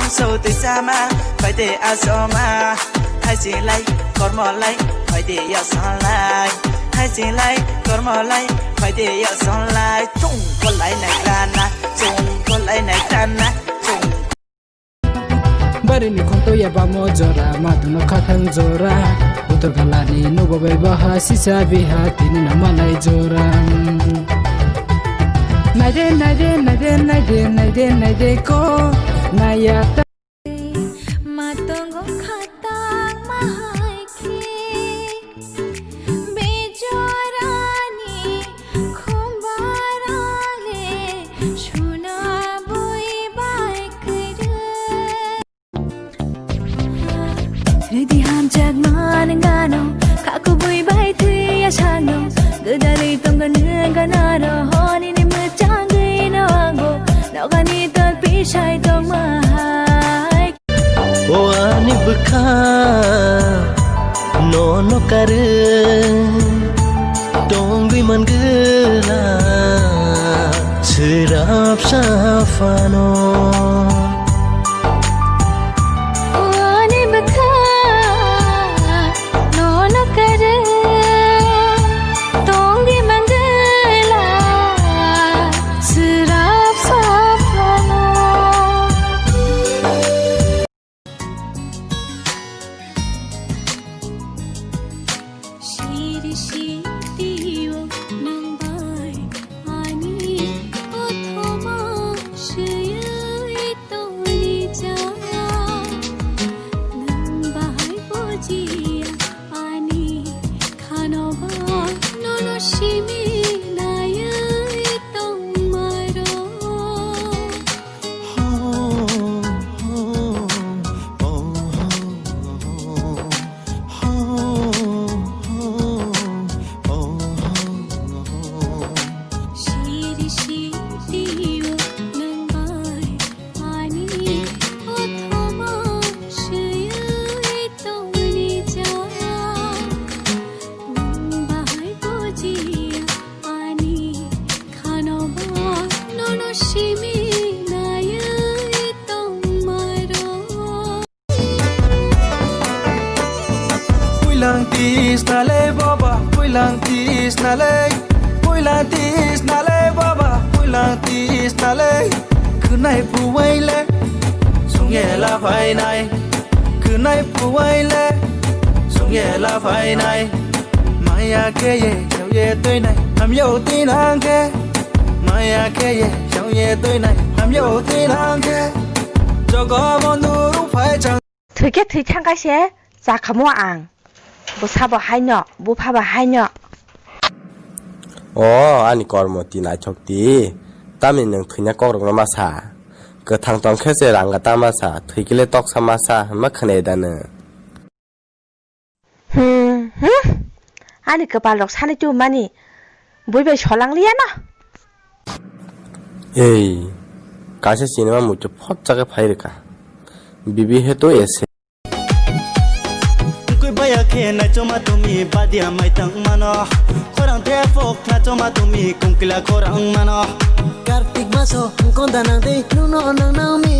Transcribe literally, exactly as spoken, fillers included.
Sotwi sama, phaide asoma. Haisinglai, kormolai, phaide yasanglai. Haisinglai, kormolai, phaide yasanglai. Chungkolai nai rana, chungkolai nai rana, chung. Barini khonto ya bamo jora, maduna khathang jora. Utor galani nubo bai baha, sisa biha, tini no malai jora. Naide, naide, naide, naide, naide, naide ko, naya ta. Matongo khatang mahai khe, bejorani khumbarale, suna bui bai kwrwi. Ridi hamjak man gano, kha kubui bai thwi ya sangno. Gwdalwi tongo nwng ganaro, honi ni mwchangwi no angbo. Nogani tol pisai tongma hai. O ani bwkha, nono karwi tongwi mangwla swrapsa phano. Ani bwkha nono karwi tongwi mangwla swrapsa phano. Siri sitio nang bai ani othoma seyoi toni jaya. Nang bahai bojiya ani khanoba nono simi nayoi tongmaro. Siri sitio nang bai ani othoma seyoi tongni jaya. Nang bahai bojiya ani khanoba nono simi nayoi tongmaro. Puilang tisnale baba, puilang tisnale, puilang tisnale baba, puilang tisnale. Khwnai phuwaile sungye la phainai, khwnai phuwaile sungye la phainai. Maya khe ye, chao ye tuinai, hamyo tinang khe. Maya khe ye, chao ye tuinai, hamyo tinang khe. Jogo bondhu rung phai chang. Thwi khe thwi thang kai se, chakhamo ang. Bwsabo haino, buphabo haino. O, ani kormo ti naithok ti. Tamni nwng thwina kokrokno ma sa. Kwthang tong khe se ranga ta ma sa, thwi khe le toksa ma sa, hwnma khwnai da nwng. Hmm, hmm. Ani kwpal rok sani tu mani. Bui bai solang liya no. Ei, kaisa sinima muitu photsa khe phai rwkha. Bibi he to ese. Koi baya khe nai choma tumi badia mai tang mano. Khorang te phok na choma tumi kungkila khorang mano. Kartik maso konda nang dei nuno nang nang mi.